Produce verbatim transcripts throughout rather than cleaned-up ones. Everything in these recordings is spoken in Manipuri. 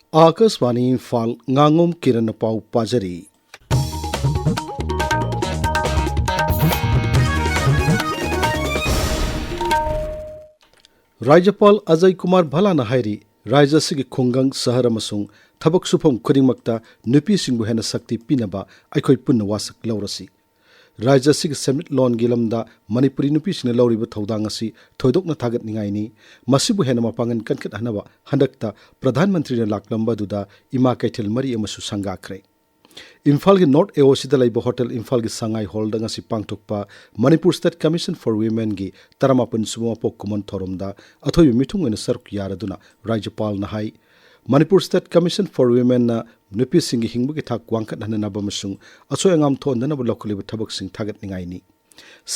ꯑꯥꯀꯥꯁꯕꯥꯅꯤ ꯏꯝꯐꯥꯜ, ꯉꯥꯉꯣꯝ ꯀꯤꯔꯟꯅ ꯄꯥꯎ ꯄꯥꯖꯔꯤ꯫ ꯔꯥꯖ꯭ꯌꯄꯥꯜ ꯑꯖꯌ ꯀꯨꯃꯥꯔ ꯚꯜꯂꯥꯅ ꯍꯥꯏꯔꯤ, ꯔꯥꯖ꯭ꯌ ꯑꯁꯤꯒꯤ ꯈꯨꯡꯒꯪ, ꯁꯍꯔ ꯑꯃꯁꯨꯡ ꯊꯕꯛ ꯁꯨꯐꯝ ꯈꯨꯗꯤꯡꯃꯛꯇ ꯅꯨꯄꯤꯁꯤꯡꯕꯨ ꯍꯦꯟꯅ ꯁꯛꯇꯤ ꯄꯤꯅꯕ ꯑꯩꯈꯣꯏ ꯄꯨꯟꯅ ꯋꯥꯁꯛ ꯂꯧꯔꯁꯤ꯫ ꯔꯥꯖ꯭ꯌ ꯑꯁꯤꯒꯤ ꯁꯦꯟꯃꯤꯠꯂꯣꯟꯒꯤ ꯂꯝꯗ ꯃꯅꯤꯄꯨꯔꯤ ꯅꯨꯄꯤꯁꯤꯡꯅ ꯂꯧꯔꯤꯕ ꯊꯧꯗꯥꯡ ꯑꯁꯤ ꯊꯣꯏꯗꯣꯛꯅ ꯊꯥꯒꯠꯅꯤꯡꯉꯥꯏꯅꯤ꯫ ꯃꯁꯤꯕꯨ ꯍꯦꯟꯅ ꯃꯄꯥꯡꯒꯜ ꯀꯟꯈꯠꯍꯟꯅꯕ ꯍꯟꯗꯛꯇ ꯄ꯭ꯔꯙꯥꯟ ꯃꯟꯇ꯭ꯔꯤꯅ ꯂꯥꯛꯂꯝꯕ ꯑꯗꯨꯗ ꯏꯃꯥ ꯀꯩꯊꯦꯜ ꯃꯔꯤ ꯑꯃꯁꯨ ꯁꯪꯒꯥꯈ꯭ꯔꯦ꯫ ꯏꯝꯐꯥꯜꯒꯤ ꯅꯣꯔꯠ ꯑꯦ ꯑꯣ ꯁꯤꯗ ꯂꯩꯕ ꯍꯣꯇꯦꯜ ꯏꯝꯐꯥꯜꯒꯤ ꯁꯉꯥꯏ ꯍꯣꯜꯗ ꯉꯁꯤ ꯄꯥꯡꯊꯣꯛꯄ ꯃꯅꯤꯄꯨꯔ ꯁ꯭ꯇꯦꯠ ꯀꯃꯤꯁꯟ ꯐꯣꯔ ꯋꯤꯃꯦꯟꯒꯤ ꯇꯔꯥꯃꯥꯄꯟ ꯁꯨꯕ ꯃꯄꯣꯛ ꯀꯨꯝꯑꯣꯟ ꯊꯧꯔꯝꯗ ꯑꯊꯣꯏꯕ ꯃꯤꯊꯨꯡ ꯑꯣꯏꯅ ꯁꯔꯨꯛ ꯌꯥꯔꯗꯨꯅ ꯔꯥꯖ꯭ꯌꯄꯥꯜꯅ ꯍꯥꯏ, ꯃꯅꯤꯄꯨꯔ ꯁ꯭ꯇꯦꯠ ꯀꯃꯤꯁꯟ ꯐꯣꯔ ꯋꯤꯃꯦꯟꯅ ꯅꯨꯄꯤꯁꯤꯡꯒꯤ ꯍꯤꯡꯕꯒꯤ ꯊꯥꯛ ꯋꯥꯡꯈꯠꯍꯟꯅꯅꯕ ꯑꯃꯁꯨꯡ ꯑꯁꯣꯏ ꯑꯉꯥꯝ ꯊꯣꯛꯍꯟꯗꯅꯕ ꯂꯧꯈꯠꯂꯤꯕ ꯊꯕꯛꯁꯤꯡ ꯊꯥꯒꯠꯅꯤꯡꯉꯥꯏꯅꯤ꯫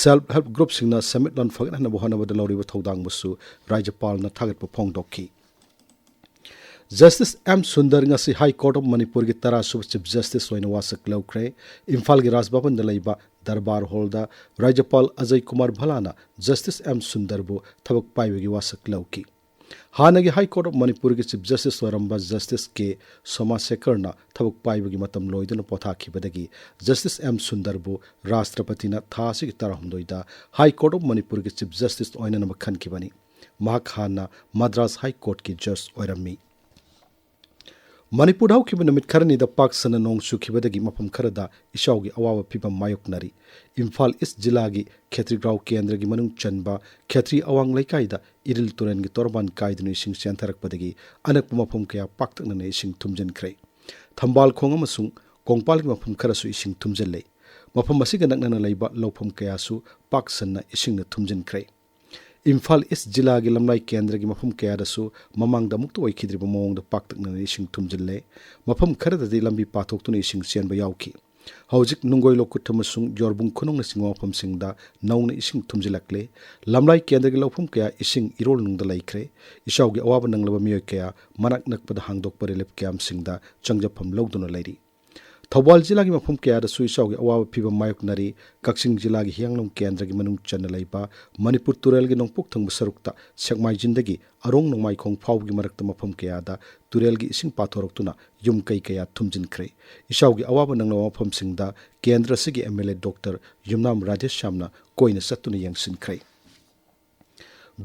ꯁꯦꯜꯐ ꯍꯦꯜꯞ ꯒ꯭ꯔꯨꯞꯁꯤꯡꯅ ꯁꯦꯟꯃꯤꯠꯂꯣꯟ ꯐꯒꯠꯍꯟꯅꯕ ꯍꯣꯠꯅꯕꯗ ꯂꯧꯔꯤꯕ ꯊꯧꯗꯥꯡꯕꯨꯁꯨ ꯔꯥꯖ꯭ꯌꯄꯥꯜꯅ ꯊꯥꯒꯠꯄ ꯐꯣꯡꯗꯣꯛꯈꯤ꯫ ꯖꯁꯇꯤꯁ ꯑꯦꯝ ꯁꯨꯟꯗꯔ ꯉꯁꯤ ꯍꯥꯏ ꯀꯣꯔꯠ ꯑꯣꯐ ꯃꯅꯤꯄꯨꯔꯒꯤ ꯇꯔꯥꯁꯨꯕ ꯆꯤꯐ ꯖꯁꯇꯤꯁ ꯑꯣꯏꯅ ꯋꯥꯁꯛ ꯂꯧꯈ꯭ꯔꯦ꯫ ꯏꯝꯐꯥꯜꯒꯤ ꯔꯥꯖ ꯚꯕꯟꯗ ꯂꯩꯕ ꯗꯔꯕꯥꯔ ꯍꯣꯜꯗ ꯔꯥꯖ꯭ꯌꯄꯥꯜ ꯑꯖꯌ ꯀꯨꯃꯥꯔ ꯚꯜꯂꯥꯅ ꯖꯁꯇꯤꯁ ꯑꯦꯝ ꯁꯨꯟꯗꯔꯕꯨ ꯊꯕꯛ ꯄꯥꯏꯕꯒꯤ ꯋꯥꯁꯛ ꯂꯧꯈꯤ꯫ ꯍꯥꯟꯅꯒꯤ ꯍꯥꯏ ꯀꯣꯔꯠ ꯑꯣꯐ ꯃꯅꯤꯄꯨꯔꯒꯤ ꯆꯤꯐ ꯖꯁꯇꯤꯁ ꯑꯣꯏꯔꯝꯕ ꯖꯁꯇꯤꯁ ꯀꯦ ꯁꯣꯃꯥꯁꯦꯀꯔꯅ ꯊꯕꯛ ꯄꯥꯏꯕꯒꯤ ꯃꯇꯝ ꯂꯣꯏꯗꯨꯅ ꯄꯣꯊꯥꯈꯤꯕꯗꯒꯤ ꯖꯁꯇꯤꯁ ꯑꯦꯝ ꯁꯨꯟꯗꯔꯕꯨ ꯔꯥꯁꯇ꯭ꯔꯄꯇꯤꯅ ꯊꯥ ꯑꯁꯤꯒꯤ ꯇꯔꯥꯍꯨꯝꯗꯣꯏꯗ ꯍꯥꯏ ꯀꯣꯔꯠ ꯑꯣꯐ ꯃꯅꯤꯄꯨꯔꯒꯤ ꯆꯤꯐ ꯖꯁꯇꯤꯁ ꯑꯣꯏꯅꯅꯕ ꯈꯟꯈꯤꯕꯅꯤ꯫ ꯃꯍꯥꯛ ꯍꯥꯟꯅ ꯃꯗ꯭ꯔꯥꯁ ꯍꯥꯏ ꯀꯣꯔꯠꯀꯤ ꯖꯖ ꯑꯣꯏꯔꯝꯃꯤ꯫ ꯃꯅꯤꯄꯨꯔꯗ ꯍꯧꯈꯤꯕ ꯅꯨꯃꯤꯠ ꯈꯔꯅꯤꯗ ꯄꯥꯛ ꯁꯟꯅ ꯅꯣꯡ ꯆꯨꯈꯤꯕꯗꯒꯤ ꯃꯐꯝ ꯈꯔꯗ ꯏꯁꯥꯎꯒꯤ ꯑꯋꯥꯕ ꯐꯤꯚꯝ ꯃꯥꯌꯣꯛꯅꯔꯤ꯫ ꯏꯝꯐꯥꯜ ꯏꯁ ꯖꯤꯂꯥꯒꯤ ꯈꯦꯇ꯭ꯔꯤꯒ꯭ꯔꯥꯎ ꯀꯦꯟꯗ꯭ꯔꯒꯤ ꯃꯅꯨꯡ ꯆꯟꯕ ꯈꯦꯇ꯭ꯔꯤ ꯑꯋꯥꯡ ꯂꯩꯀꯥꯏꯗ ꯏꯔꯤꯜ ꯇꯨꯔꯦꯜꯒꯤ ꯇꯣꯔꯕꯥꯟ ꯀꯥꯏꯗꯨꯅ ꯏꯁꯤꯡ ꯆꯦꯟꯊꯔꯛꯄꯗꯒꯤ ꯑꯅꯛꯄ ꯃꯐꯝ ꯀꯌꯥ ꯄꯥꯛꯇꯛꯅꯅ ꯏꯁꯤꯡ ꯊꯨꯝꯖꯤꯟꯈ꯭ꯔꯦ꯫ ꯊꯝꯕꯥꯜ ꯈꯣꯡ ꯑꯃꯁꯨꯡ ꯀꯣꯡꯄꯥꯜꯒꯤ ꯃꯐꯝ ꯈꯔꯁꯨ ꯏꯁꯤꯡ ꯊꯨꯝꯖꯤꯜꯂꯦ꯫ ꯃꯐꯝ ꯑꯁꯤꯒ ꯅꯛꯅꯅ ꯂꯩꯕ ꯂꯧꯐꯝ ꯀꯌꯥꯁꯨ ꯄꯥꯛ ꯁꯟꯅ ꯏꯁꯤꯡꯅ ꯊꯨꯝꯖꯤꯟꯈ꯭ꯔꯦ꯫ ꯏꯝꯐꯥꯜ ꯏꯁ ꯖꯤꯂꯥꯒꯤ ꯂꯝꯂꯥꯏ ꯀꯦꯟꯗ꯭ꯔꯒꯤ ꯃꯐꯝ ꯀꯌꯥꯗꯁꯨ ꯃꯃꯥꯡꯗ ꯑꯃꯨꯛꯇ ꯑꯣꯏꯈꯤꯗ꯭ꯔꯤꯕ ꯃꯑꯣꯡꯗ ꯄꯥꯛꯇꯛꯅꯅ ꯏꯁꯤꯡ ꯊꯨꯝꯖꯤꯜꯂꯦ꯫ ꯃꯐꯝ ꯈꯔꯗꯗꯤ ꯂꯝꯕꯤ ꯄꯥꯊꯣꯛꯇꯨꯅ ꯏꯁꯤꯡ ꯆꯦꯟꯕ ꯌꯥꯎꯈꯤ꯫ ꯍꯧꯖꯤꯛ ꯅꯨꯡꯒꯣꯏ ꯂꯣꯀꯨꯠ ꯑꯃꯁꯨꯡ ꯌꯣꯔꯕꯨꯡ ꯈꯨꯅꯧꯅꯆꯤꯡꯕ ꯃꯐꯝꯁꯤꯡꯗ ꯅꯧꯅ ꯏꯁꯤꯡ ꯊꯨꯝꯖꯤꯜꯂꯛꯂꯦ꯫ ꯂꯝꯂꯥꯏ ꯀꯦꯟꯗ꯭ꯔꯒꯤ ꯂꯧꯐꯝ ꯀꯌꯥ ꯏꯁꯤꯡ ꯏꯔꯣꯜꯅꯨꯡꯗ ꯂꯩꯈ꯭ꯔꯦ꯫ ꯏꯁꯥꯎꯒꯤ ꯑꯋꯥꯕ ꯅꯪꯂꯕ ꯃꯤꯑꯣꯏ ꯀꯌꯥ ꯃꯅꯥꯛ ꯅꯛꯄꯗ ꯍꯥꯡꯗꯣꯛꯄ ꯔꯤꯂꯤꯐ ꯀꯦꯝꯞꯁꯤꯡꯗ ꯆꯪꯖꯐꯝ ꯂꯧꯗꯨꯅ ꯂꯩꯔꯤ꯫ ꯊꯧꯕꯥꯜ ꯖꯤꯂꯥꯒꯤ ꯃꯐꯝ ꯀꯌꯥꯗꯁꯨ ꯏꯁꯥꯎꯒꯤ ꯑꯋꯥꯕ ꯐꯤꯕꯝ ꯃꯥꯌꯣꯛꯅꯔꯤ꯫ ꯀꯛꯆꯤꯡ ꯖꯤꯂꯥꯒꯤ ꯍꯤꯌꯥꯡꯂꯝ ꯀꯦꯟꯗ꯭ꯔꯒꯤ ꯃꯅꯨꯡ ꯆꯟꯅ ꯂꯩꯕ ꯃꯅꯤꯄꯨꯔ ꯇꯨꯔꯦꯜꯒꯤ ꯅꯣꯡꯄꯣꯛ ꯊꯪꯕ ꯁꯔꯨꯛꯇ ꯁꯦꯛꯃꯥꯏꯖꯤꯟꯗꯒꯤ ꯑꯔꯣꯡ ꯅꯣꯡꯃꯥꯏꯈꯣꯡ ꯐꯥꯎꯕꯒꯤ ꯃꯔꯛꯇ ꯃꯐꯝ ꯀꯌꯥꯗ ꯇꯨꯔꯦꯜꯒꯤ ꯏꯁꯤꯡ ꯄꯥꯊꯣꯔꯛꯇꯨꯅ ꯌꯨꯝ ꯀꯩ ꯀꯌꯥ ꯊꯨꯝꯖꯤꯟꯈ꯭ꯔꯦ꯫ ꯏꯁꯥꯎꯒꯤ ꯑꯋꯥꯕ ꯅꯪꯂꯕ ꯃꯐꯝꯁꯤꯡꯗ ꯀꯦꯟꯗ꯭ꯔ ꯑꯁꯤꯒꯤ ꯑꯦꯝ ꯑꯦꯜ ꯑꯦ ꯗꯣꯛꯇꯔ ꯌꯨꯝꯅꯥꯝ ꯔꯥꯙꯦꯁ꯭ꯌꯥꯝꯅ ꯀꯣꯏꯅ ꯆꯠꯇꯨꯅ ꯌꯦꯡꯁꯤꯟꯈ꯭ꯔꯦ꯫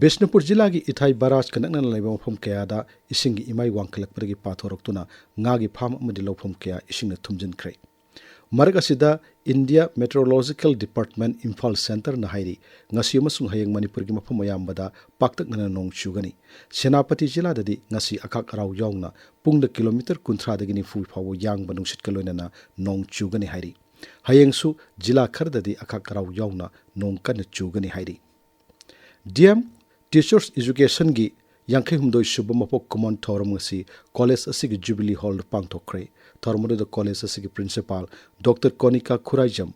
ꯕꯤꯁꯅꯨꯄꯨꯔ ꯖꯤꯂꯥꯒꯤ ꯏꯊꯥꯏ ꯕꯔꯥꯖꯀ ꯅꯛꯅꯅ ꯂꯩꯕ ꯃꯐꯝ ꯀꯌꯥꯗ ꯏꯁꯤꯡꯒꯤ ꯏꯃꯥꯏ ꯋꯥꯡꯈꯠꯂꯛꯄꯗꯒꯤ ꯄꯥꯊꯣꯔꯛꯇꯨꯅ ꯉꯥꯒꯤ ꯐꯥꯝ ꯑꯃꯗꯤ ꯂꯧꯐꯝ ꯀꯌꯥ ꯏꯁꯤꯡꯅ ꯊꯨꯝꯖꯤꯟꯈ꯭ꯔꯦ꯫ ꯃꯔꯛ ꯑꯁꯤꯗ, ꯏꯟꯗꯤꯌꯥ ꯃꯦꯇ꯭ꯔꯣꯂꯣꯖꯤꯀꯦꯜ ꯗꯤꯄꯥꯔꯠꯃꯦꯟ ꯏꯝꯐꯥꯜ ꯁꯦꯟꯇꯔꯅ ꯍꯥꯏꯔꯤ, ꯉꯁꯤ ꯑꯃꯁꯨꯡ ꯍꯌꯦꯡ ꯃꯅꯤꯄꯨꯔꯒꯤ ꯃꯐꯝ ꯑꯌꯥꯝꯕꯗ ꯄꯥꯛꯇꯛꯅꯅ ꯅꯣꯡ ꯆꯨꯒꯅꯤ꯫ ꯁꯦꯅꯥꯄꯇꯤ ꯖꯤꯂꯥꯗꯗꯤ ꯉꯁꯤ ꯑꯈꯥꯛ ꯑꯔꯥꯎ ꯌꯥꯎꯅ ꯄꯨꯡꯗ ꯀꯤꯂꯣꯃꯤꯇꯔ ꯀꯨꯟꯊ꯭ꯔꯥꯗꯒꯤ ꯅꯤꯐꯨ ꯐꯥꯎꯕ ꯌꯥꯡꯕ ꯅꯨꯡꯁꯤꯠꯀ ꯂꯣꯏꯅꯅ ꯅꯣꯡ ꯆꯨꯒꯅꯤ ꯍꯥꯏꯔꯤ꯫ ꯍꯌꯦꯡꯁꯨ ꯖꯤꯂꯥ ꯈꯔꯗꯗꯤ ꯑꯈꯥꯛ ꯑꯔꯥꯎ ꯌꯥꯎꯅ ꯅꯣꯡ ꯀꯟꯅ ꯆꯨꯒꯅꯤ ꯍꯥꯏꯔꯤ꯫ ꯗꯤ ꯑꯦꯝ ꯇꯤꯆꯔꯁ ꯑꯦꯖꯨꯀꯦꯁꯟꯒꯤ ꯌꯥꯡꯈꯩ ꯍꯨꯝꯗꯣꯏ ꯁꯨꯕ ꯃꯄꯣꯛ ꯀꯨꯝꯑꯣꯟ ꯊꯧꯔꯝ ꯑꯁꯤ ꯀꯣꯂꯦꯖ ꯑꯁꯤꯒꯤ ꯖꯨꯕꯤꯂꯤ ꯍꯣꯜꯗ ꯄꯥꯡꯊꯣꯛꯈ꯭ꯔꯦ꯫ ꯊꯧꯔꯝ ꯑꯗꯨꯗ ꯀꯣꯂꯦꯖ ꯑꯁꯤꯒꯤ ꯄ꯭ꯔꯤꯟꯁꯤꯄꯥꯜ ꯗꯣꯛꯇꯔ ꯀꯣꯅꯤꯀꯥ ꯈꯨꯔꯥꯏꯖꯝ,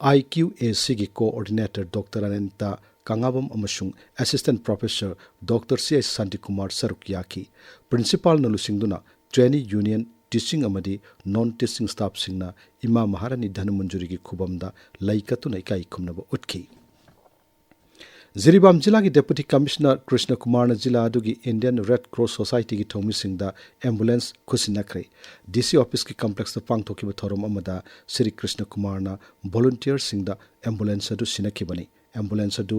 ꯑꯥꯏ ꯀ꯭ꯌꯨ ꯑꯦ ꯁꯤꯒꯤ ꯀꯣꯑꯣꯔꯗꯤꯅꯦꯇꯔ ꯗꯣꯛꯇꯔ ꯑꯅꯟꯇ ꯀꯪꯉꯥꯕꯝ ꯑꯃꯁꯨꯡ ꯑꯦꯁꯤꯁꯇꯦꯟꯠ ꯄ꯭ꯔꯣꯐꯦꯁꯔ ꯗꯣꯛꯇꯔ ꯁꯤ ꯑꯩꯆ ꯁꯥꯟꯇꯤꯀꯨꯃꯥꯔ ꯁꯔꯨꯛ ꯌꯥꯈꯤ꯫ ꯄ꯭ꯔꯤꯟꯁꯤꯄꯥꯜꯅ ꯂꯨꯆꯤꯡꯗꯨꯅ ꯇ꯭ꯔꯦꯅꯤ ꯌꯨꯅꯤꯌꯟ, ꯇꯤꯆꯤꯡ ꯑꯃꯗꯤ ꯅꯣꯟ ꯇꯤꯆꯤꯡ ꯁ꯭ꯇꯥꯐꯁꯤꯡꯅ ꯏꯃꯥ ꯃꯍꯥꯔꯥꯅꯤ ꯙꯅꯃꯟꯖꯨꯔꯤꯒꯤ ꯈꯨꯕꯝꯗ ꯂꯩ ꯀꯠꯇꯨꯅ ꯏꯀꯥꯏ ꯈꯨꯝꯅꯕ ꯎꯠꯈꯤ꯫ ꯖꯤꯔꯤꯕꯥꯝ ꯖꯤꯂꯥꯒꯤ ꯗꯦꯄꯨꯇꯤ ꯀꯃꯤꯁꯅꯔ ꯀ꯭ꯔꯤꯁꯅ ꯀꯨꯃꯥꯔꯅ ꯖꯤꯂꯥ ꯑꯗꯨꯒꯤ ꯏꯟꯗꯤꯌꯟ ꯔꯦꯗ ꯀ꯭ꯔꯣꯁ ꯁꯣꯁꯥꯏꯇꯤꯒꯤ ꯊꯧꯃꯤꯁꯤꯡꯗ ꯑꯦꯝꯕꯨꯂꯦꯟꯁ ꯈꯨꯠꯁꯤꯟꯅꯈ꯭ꯔꯦ꯫ ꯗꯤ ꯁꯤ ꯑꯣꯐꯤꯁꯀꯤ ꯀꯝꯄ꯭ꯂꯦꯛꯁꯇ ꯄꯥꯡꯊꯣꯛꯈꯤꯕ ꯊꯧꯔꯝ ꯑꯃꯗ ꯁ꯭ꯔꯤ ꯀ꯭ꯔꯤꯁꯅ ꯀꯨꯃꯥꯔꯅ ꯚꯣꯂꯨꯟꯇꯤꯌꯔꯁꯤꯡꯗ ꯑꯦꯝꯕꯨꯂꯦꯟꯁ ꯑꯗꯨ ꯁꯤꯟꯅꯈꯤꯕꯅꯤ꯫ ꯑꯦꯝꯕꯨꯂꯦꯟꯁ ꯑꯗꯨ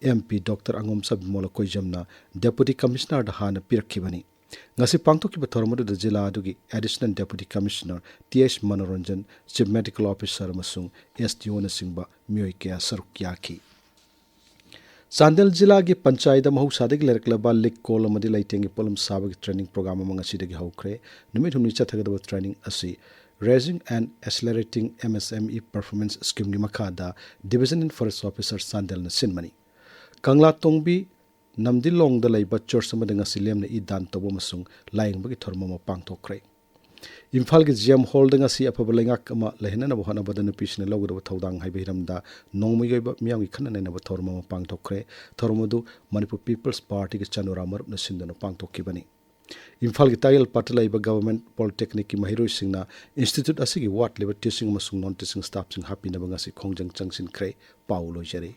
ꯑꯦꯝ ꯄꯤ ꯗꯣꯛꯇꯔ ꯑꯉꯣꯝꯆꯥ ꯕꯤꯃꯣꯂ ꯀꯣꯏꯖꯝꯅ ꯗꯦꯄꯨꯇꯤ ꯀꯃꯤꯁꯅꯔꯗ ꯍꯥꯟꯅ ꯄꯤꯔꯛꯈꯤꯕꯅꯤ꯫ ꯉꯁꯤ ꯄꯥꯡꯊꯣꯛꯈꯤꯕ ꯊꯧꯔꯝ ꯑꯗꯨꯗ ꯖꯤꯂꯥ ꯑꯗꯨꯒꯤ ꯑꯦꯗꯤꯁꯅꯦꯜ ꯗꯦꯄꯨꯇꯤ ꯀꯃꯤꯁꯅꯔ ꯇꯤ ꯑꯦꯁ ꯃꯅꯣꯔꯟꯖꯟ, ꯆꯤꯐ ꯃꯦꯗꯤꯀꯦꯜ ꯑꯣꯐꯤꯁꯔ ꯑꯃꯁꯨꯡ ꯑꯦꯁ ꯗꯤ ꯑꯣꯅꯆꯤꯡꯕ ꯃꯤꯑꯣꯏ ꯀꯌꯥ ꯁꯔꯨꯛ ꯌꯥꯈꯤ꯫ ꯆꯥꯟꯗꯦꯜ ꯖꯤꯂꯥꯒꯤ ꯄꯟꯆꯥꯌꯠꯇ ꯃꯍꯧꯁꯥꯗꯒꯤ ꯂꯩꯔꯛꯂꯕ ꯂꯤꯛ ꯀꯣꯜ ꯑꯃꯗꯤ ꯂꯩꯇꯦꯡꯒꯤ ꯄꯣꯠꯂꯝ ꯁꯥꯕꯒꯤ ꯇ꯭ꯔꯦꯅꯤꯡ ꯄ꯭ꯔꯣꯒ꯭ꯔꯥꯝ ꯑꯃ ꯉꯁꯤꯗꯒꯤ ꯍꯧꯈ꯭ꯔꯦ꯫ ꯅꯨꯃꯤꯠ ꯍꯨꯝꯅꯤ ꯆꯠꯊꯒꯗꯕ ꯇ꯭ꯔꯦꯅꯤꯡ ꯑꯁꯤ Raising and Accelerating M S M E Performance Scheme ꯒꯤ ꯃꯈꯥꯗ Division and Forest Officer ꯆꯥꯟꯗꯦꯜꯅ ꯁꯤꯟꯕꯅꯤ꯫ ꯀꯪꯂꯥꯇꯣꯡꯕꯤ ꯅꯝꯗꯤꯂꯣꯡꯗ ꯂꯩꯕ ꯆꯔꯆ ꯑꯃꯗ ꯉꯁꯤ ꯂꯦꯝꯅ ꯏ ꯗꯥꯟ ꯇꯧꯕ ꯑꯃꯁꯨꯡ ꯂꯥꯌꯦꯡꯕꯒꯤ ꯊꯧꯔꯝ ꯑꯃ ꯄꯥꯡꯊꯣꯛꯈ꯭ꯔꯦ꯫ ꯏꯝꯐꯥꯜꯒꯤ ꯖꯤ ꯑꯦꯝ ꯍꯣꯜꯗ ꯉꯁꯤ ꯑꯐꯕ ꯂꯩꯉꯥꯛ ꯑꯃ ꯂꯩꯍꯟꯅꯅꯕ ꯍꯣꯠꯅꯕꯗ ꯅꯨꯄꯤꯁꯤꯡꯅ ꯂꯧꯒꯗꯕ ꯊꯧꯗꯥꯡ ꯍꯥꯏꯕ ꯍꯤꯔꯝꯗ ꯅꯣꯡꯃꯒꯤ ꯑꯣꯏꯕ ꯃꯤꯌꯥꯝꯒꯤ ꯈꯟꯅ ꯅꯩꯅꯕ ꯊꯧꯔꯝ ꯑꯃ ꯄꯥꯡꯊꯣꯛꯈ꯭ꯔꯦ꯫ ꯊꯧꯔꯝ ꯑꯗꯨ ꯃꯅꯤꯄꯨꯔ ꯄꯤꯄꯜꯁ ꯄꯥꯔꯇꯤꯒꯤ ꯆꯅꯨꯔꯥ ꯃꯔꯨꯞꯅ ꯁꯤꯟꯗꯨꯅ ꯄꯥꯡꯊꯣꯛꯈꯤꯕꯅꯤ꯫ ꯏꯝꯐꯥꯜꯒꯤ ꯇꯥꯌꯦꯜꯄꯥꯠꯇ ꯂꯩꯕ ꯒꯚꯔꯟꯃꯦꯟꯠ ꯄꯣꯂꯤꯇꯦꯛꯅꯤꯛꯀꯤ ꯃꯍꯩꯔꯣꯏꯁꯤꯡꯅ ꯏꯟꯁꯇꯤꯇ꯭ꯌꯨꯠ ꯑꯁꯤꯒꯤ ꯋꯥꯠꯂꯤꯕ ꯇꯤꯆꯤꯡ ꯑꯃꯁꯨꯡ ꯅꯣꯟ ꯇꯤꯆꯤꯡ ꯁ꯭ꯇꯥꯐꯁꯤꯡ ꯍꯥꯞꯄꯤꯅꯕ ꯉꯁꯤ ꯈꯣꯡꯖꯪ ꯆꯪꯁꯤꯟꯈ꯭ꯔꯦ꯫ ꯄꯥꯎ ꯂꯣꯏꯖꯔꯦ꯫